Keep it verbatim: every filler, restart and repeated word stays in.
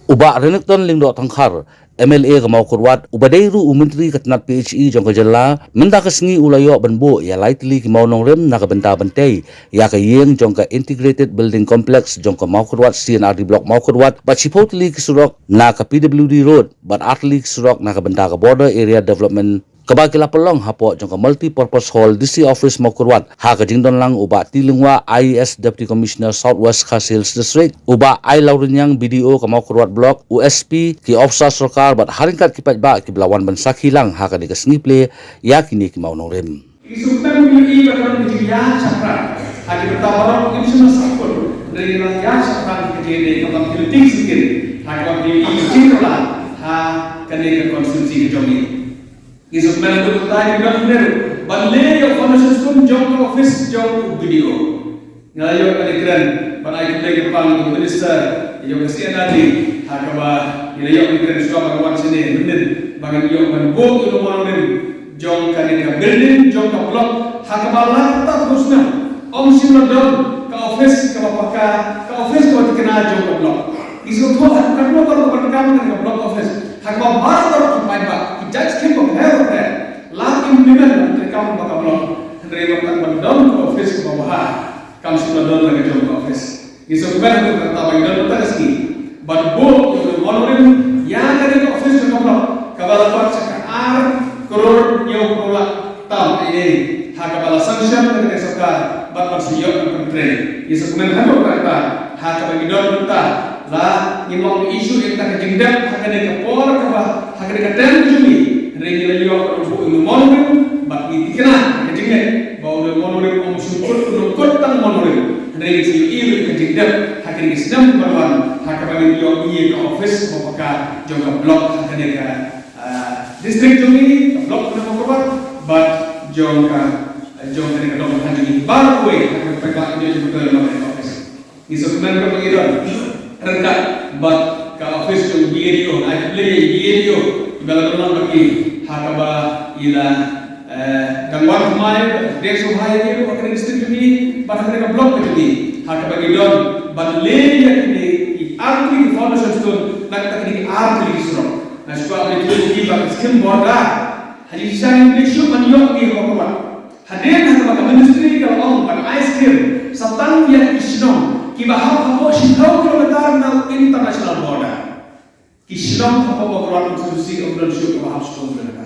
U Bah Renikton Lyngdoh Tongkhar, M L A ka Mawkyrwat, uba dei ruh u Myntri ka tnat P H E jong ka jylla, mynta ka sngi u la ïoh ban buh ïa lai tylli ki mawnongrim na ka bynta ban tei ïa ka ïing jong ka Integrated Building Complex jong ka Mawkyrwat C and R D Block Mawkyrwat, bad shiphew tylli ki surok na ka P W D Road, bad ar tylli ki surok na ka bynta ka Border Area Development, kaba ki la pynlong hapoh jong ka Multi-Purpose Hall, D C Office Mawkyrwat, ha ka jingdon lang u Bah T. Lyngwa, I A S, Deputy Commissioner, South West Khasi Hills District, u Bah I. Lawriniang, B D O ka Mawkyrwat Block, u S P, ki officer sorkar bad ha ryngkat ki paidbah kiba la wan ban sakhi lang ha kane ka sngi plie ïa kine ki mawnongrim. Ki suktan ki i ba ka long ki jingïa shaphrang ha ki bynta baroh, kim shym la sah pun, hynrei ki la ïa shaphrang ki jingïadei kaba ki lynti sngewsih ha kaba ki i ki jingkylla ha kane ka constituency ka jong i. Ngi sngewthuh ba ki don hynrei ban leh ïa foundation stone jong ka office jong u B D O. Nga la ïoh kane ka kren ban ai khublei kyrpang ïa u minister jong ka C and R D ha kaba ngi la ïoh kane ka kren shuwa ban wan shane mynnin ba ngan ïoh ban buh ïa u monument jong kane ka building jong ka block ha kaba la ka ta phew snem ym shym la don ka office kaba paka, ka office kaba thikna jong ka block. Ngi sngewthuh ha ka block kaba paka kane ka block office ha kaba baroh ki paidbah ki jait skhem ba pher ba pher la ki mlimen ba ki treikam ba ka block. Hynrei ba tang ban don ka office kaba bha kam shym la don la ka jong ka office. Ngi sngewkmen ha ka kata ba ngi don mynta ka sngi ban buh ïa u monument ïa kane ka office jong ka block kaba la kwah sha ka ar klur hynñiew klur lak tam ei ei ha kaba la sanction na ka sorkar bad ban sa ïoh ban pyntrei. Ngi sngewkmen ha ka kata ha kaba ngi don mynta la ngim long issue ïa kata ka jingdep ha kane ka por kaba ha kane ka term ka jong ngi. Hynrei ngi la ïoh ban buh ïa u monument bad ngi thikna ka jingngeit ba u dei u monument ym shu kut u kut tang monument. Hynrei ngi sa ïohi ruh ïa ka jingdep ha kine ki snem kiba wan ha kaba ngin ïoh ïa ka office kaba paka jong ka block ha kane ka, ah, district jong ngi, ka block jong ka Mawkyrwat bad jong ka, jong kane ka dong ha jong ngi baroh kawei ha ka paidbah jong ka office. Ngi sngewkmen ba ngi don ryngkat bad ka office jong B A D O, ai khublei ïa B A D O iba la don lang bad ngi ha kaba i la, eh, dang wan thymmai, dang sngewbha ïa ngi ruh ha kane ka district jong ngi bad ha kane ka block ka jong ngi ha kaba ngi don ban leh ïa kine ki ar tylli ki foundation stone na kata kine ki ar tylli ki surok. Nga sngewbha ban ïathuh ïa phi ba ka skim border ha jingshisha ngim dei shuh ban ïoh ngi ha Mawkyrwat. Hadien ha kaba ka ministry ka la ong ban ai skim sa tang ïa ki shnong kiba hap hapoh shiphew kilometer na u international border. Ki shnong hapoh Mawkyrwat constituency ym don shuh kaba hap shiphew kilometer.